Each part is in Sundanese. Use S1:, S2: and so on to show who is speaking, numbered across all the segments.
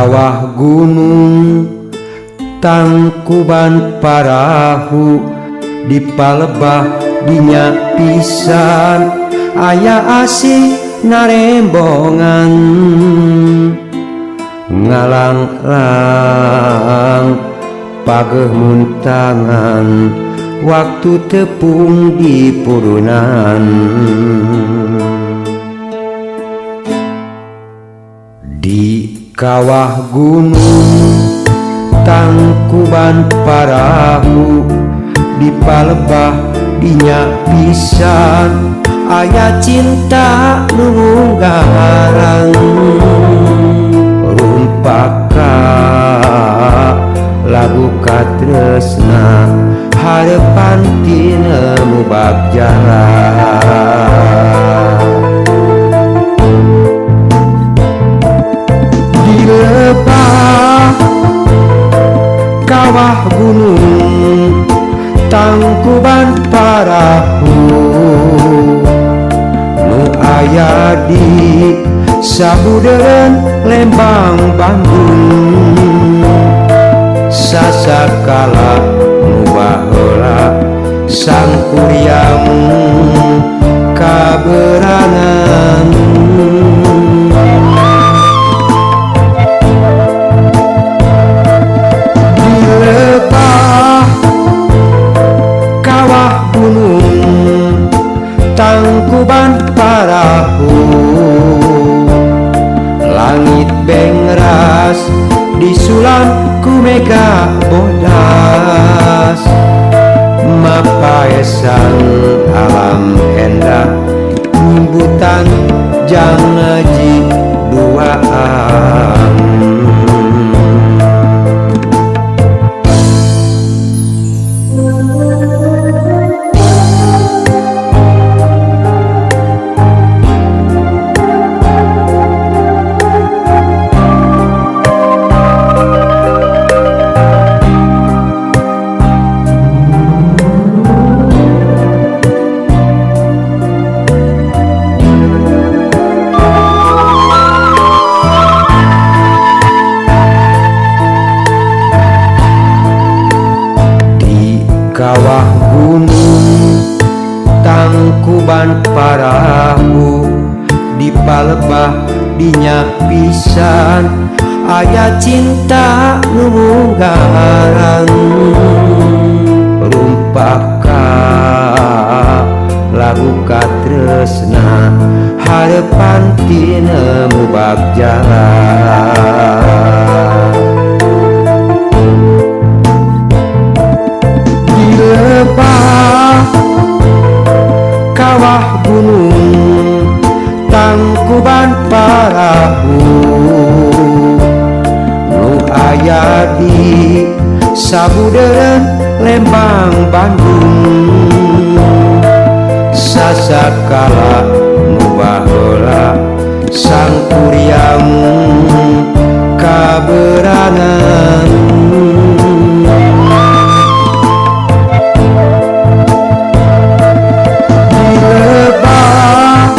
S1: kawah gunung Tangkuban Parahu di palebah dinya pisan aya asih narembongan ngalanglang pageuh muntangan waktu tepung di purunan. Di kawah gunung Tangkuban Parahu di palebah dinya pisan aya cinta nu garang rumpaka lagu katresna harepan tinemu bagjara. Di lebah kawah gunung Tangkuban Parahu nu aya di sabudeureun Lembang Bandung sasakala nu baheula sangkuriang kaberangan. Di lebah kawah gunung Tangkuban Parahu langit bengras disulam ku mega bodas mapaesan alam endah nyimbutan jang ngaji duaan. Kawah gunung Tangkuban Parahu di palebah dinya pisan aya cinta nu garang rumpaka lagu katresna harepan tinemu bagjara. Di lebah kawah gunung Tangkuban Parahu nu aya di sabudeureun Lembang Bandung sasakala nu baheula sangkuriang kaberangan. Di lebah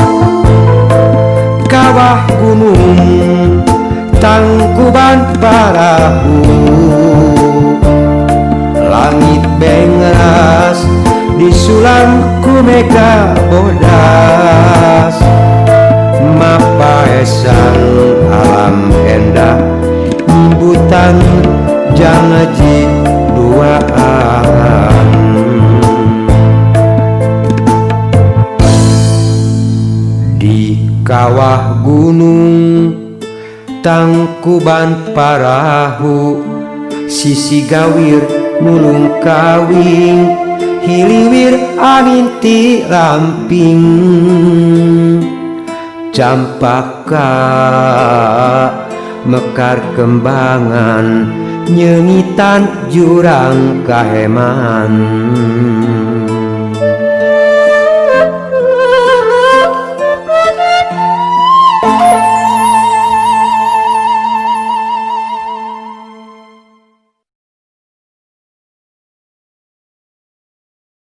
S1: kawah gunung Tangkuban Parahu langit bengras disulam ku mega bodas mapaesan alam endah nyimbutan jang ngaji duaan. Di kawah gunung Tangkuban Parahu sisi gawir nulung kawing hiliwir angin ti ramping campaka mekar kembangan nyengitan jurang kaheman.